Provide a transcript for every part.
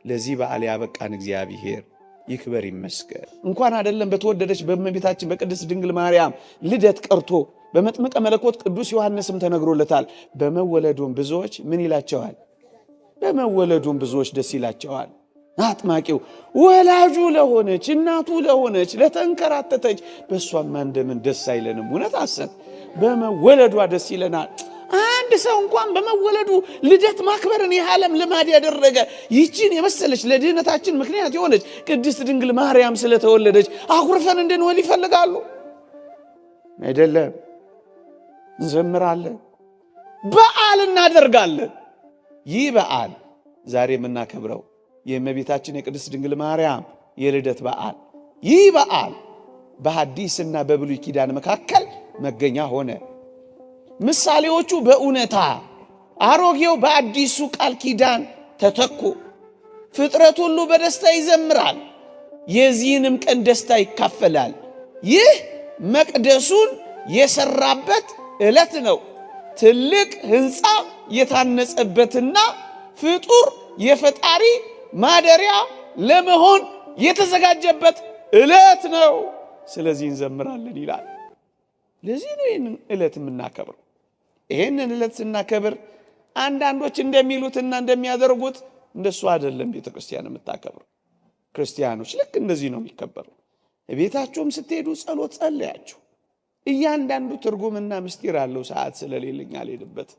ለዚህ በዓል ያበቃን እግዚአብሔር ይክበር ይመስገን። እንኳን አይደለም በተወደደች በእመቤታችን በቅድስት ድንግል ማርያም ልደት ቀርቶ በመጥምቀ መለኮት ቅዱስ ዮሐንስም ተነግሮለታል። በመወለዱም ብዙዎች ምን ይላቸዋል? በመወለዱም ብዙዎች ደስ ይላቸዋል። አጥማቂው ወላጁ ለሆነች እናቱ ለሆነች ለተንከራተተች በእሷማ እንደምን ደስ አይለንም? እውነት አሰብ በመወለዷ ደስ ይለናል። አንድ ሰው እንኳን በመወለዱ ልደት ማክበርን ይህ ዓለም ልማድ ያደረገ ይህችን የመሰለች ለድህነታችን ምክንያት የሆነች ቅድስት ድንግል ማርያም ስለተወለደች አኩርፈን እንድንውል ይፈልጋሉ። አይደለም፣ እንዘምራለን፣ በዓል እናደርጋለን። ይህ በዓል ዛሬ የምናከብረው የእመቤታችን የቅድስት ድንግል ማርያም የልደት በዓል፣ ይህ በዓል በሐዲስና በብሉይ ኪዳን መካከል መገኛ ሆነ። ምሳሌዎቹ በእውነታ አሮጌው በአዲሱ ቃል ኪዳን ተተኩ። ፍጥረት ሁሉ በደስታ ይዘምራል፣ የዚህንም ቀን ደስታ ይካፈላል። ይህ መቅደሱን የሰራበት ዕለት ነው። ትልቅ ሕንፃ የታነጸበትና ፍጡር የፈጣሪ ማደሪያ ለመሆን የተዘጋጀበት ዕለት ነው። ስለዚህ እንዘምራለን ይላል። ለዚህ ነው ይህንን ዕለት የምናከብረው። ይህንን ዕለት ስናከብር አንዳንዶች እንደሚሉትና እንደሚያደርጉት እንደሱ አይደለም ቤተ ክርስቲያን የምታከብረው። ክርስቲያኖች ልክ እንደዚህ ነው የሚከበረው። ቤታችሁም ስትሄዱ ጸሎት ጸለያችሁ። እያንዳንዱ ትርጉምና ምስጢር አለው። ሰዓት ስለሌለኝ አልሄድበት።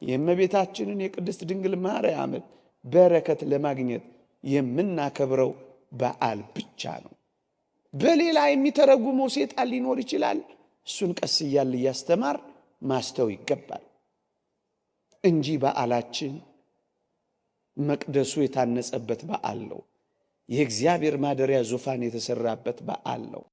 የእመቤታችንን የቅድስት ድንግል ማርያምን በረከት ለማግኘት የምናከብረው በዓል ብቻ ነው። በሌላ የሚተረጉመው ሴጣን ሊኖር ይችላል። እሱን ቀስ እያለ እያስተማር ማስተው ይገባል እንጂ በዓላችን መቅደሱ የታነጸበት በዓል ነው። የእግዚአብሔር ማደሪያ ዙፋን የተሰራበት በዓል ነው።